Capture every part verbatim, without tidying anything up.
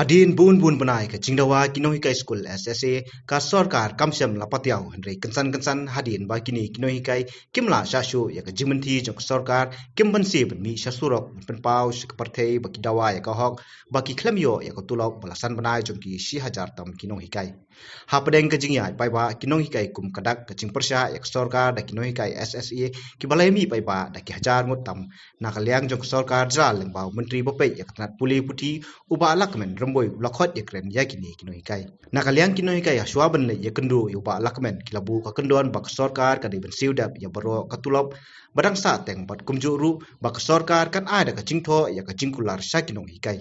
Hadien bun bun bnai ka jingdawa ki nonghikai skul S S A, ka sorkar kam shym la patiaw, hynrei kynsan kynsan hadien ba kine ki nonghikai kim lah shah shuh ïa ka jingmynti jong ka sorkar, kim banse ban mih sha surok ban pynpaw sha ka pyrthei ba ki dawa ïa ka hok, ba ki khlem ïoh ïa ka tulop ba la san bnai jong ki shi hajar tam ki nonghikai. Hapdeng ka jingïaid paidbah, ki nonghikai kum ka dak ka jingpyrshah ïa ka sorkar da ki nonghikai S S A kiba la ïamih paidbah da ki hajar ngut tam. Na ka liang jong ka sorkar jylla lyngba u Myntri ba peit ïa ka tnat pule puthi, u Bah Lahkmen Rymbui, u la khot ïakren ïa kine ki nonghikai. Na ka liang ki nonghikai, hashwa ban leit ïakynduh ïa u Bah Lahkmen, ki la buh ka kyndon ba ka sorkar ka dei ban siew dep ïa baroh ka tulop ba dang sah teng bad kumjuh ruh ba ka sorkar kan ai da ka jingthoh ïa ka jingkular sha ki nonghikai.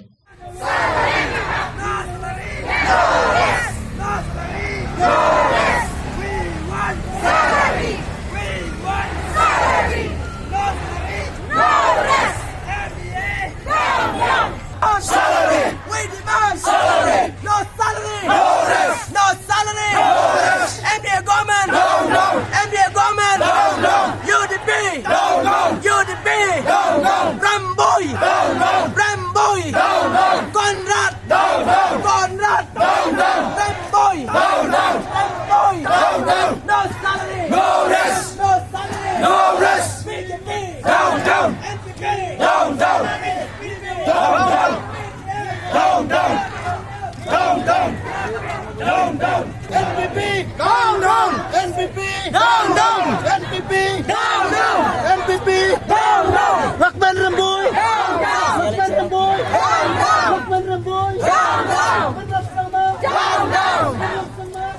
No salary! No rest! No salary! No rest! M P A government! Down, down! M P A government! Down, down! U D P! Down, down! U D P! Down, down! Rymbui! Down, down! Rymbui! Down, down! Conrad! Down, down! Conrad! Down, down! Rymbui! Down, down! Rymbui! Down, down! No salary! No rest! No salary! No rest! B J P! Down, down! N P P! Down, down! B J P! Down, down! Down, down! Down, down! Down, down! N P P! Down, down! N P P! Down, down! N P P! Down, down! N P P! Down, down! Lahkmen Rymbui! Down, down! Lahkmen Rymbui! Down, down! Lahkmen Rymbui! Down, down! Down, down!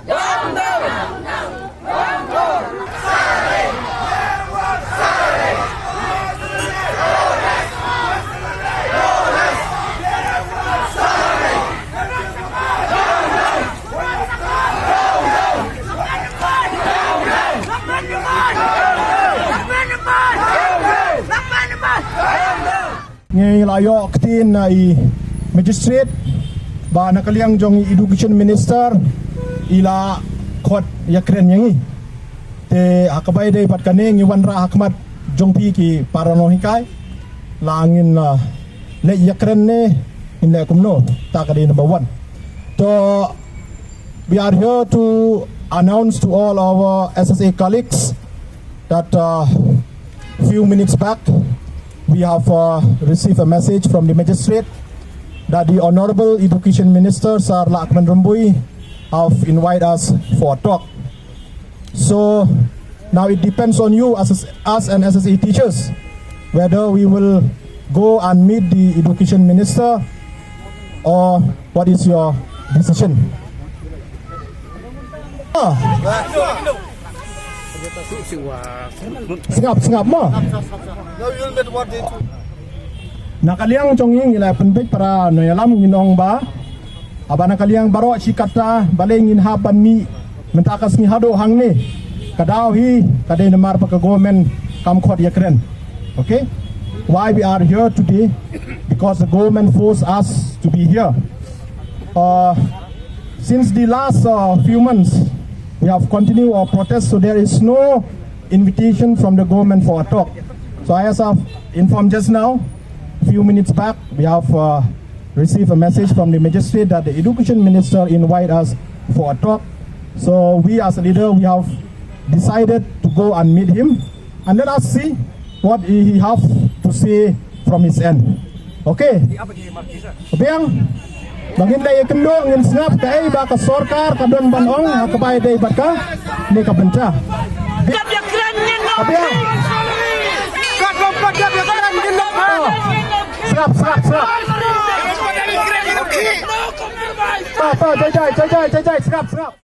Down, down! Ngi la ïoh ktien na i magistrate ba na ka liang jong i education minister i la khot ïakren ïa ngi. Te ha kaba ïadei bad kane ngi wanrah ha khmat jong phi ki para nonghikai. La ngin, uh, leit ïakren ne ngin leh kumno, ta ka dei number one. To, we are here to announce to all our S S A colleagues that, uh, few minutes back we have, uh, received a message from the magistrate that the Honorable Education Minister Sir Lahkmen Rymbui have invited us for a talk. So now it depends on you as, as an S S A teachers whether we will go and meet the education minister or what is your decision. Ah. Sngap, sngap mo. Na ka liang jong ngi ngi la pynbeit para nongïalam ngi ong ba haba na ka liang baroh shi katta balei ngin hap ban mih mynta ka sngi haduh hangne. Ka daw hi ka dei namar ba ka government kam khot ïakren. Okay? Why we are here today? Because the government forced us to be here. Uh, since the last, uh, few months, we have continued our protest, so there is no invitation from the government for a talk. So as I've informed just now, a few minutes back, we have, uh, received a message from the magistrate that the education minister invite us for a talk. So we as a leader, we have decided to go and meet him, and let us see what he, he have to say from his end. Okay? Biang, ba ngin da ïakynduh, ngin sngap kaei ba ka sorkar ka don ban ong ha kaba ïadei bad kane ka bynta. Biang. Sngap, sngap, sngap. Pa, pa, jai, jai, sngap, sngap.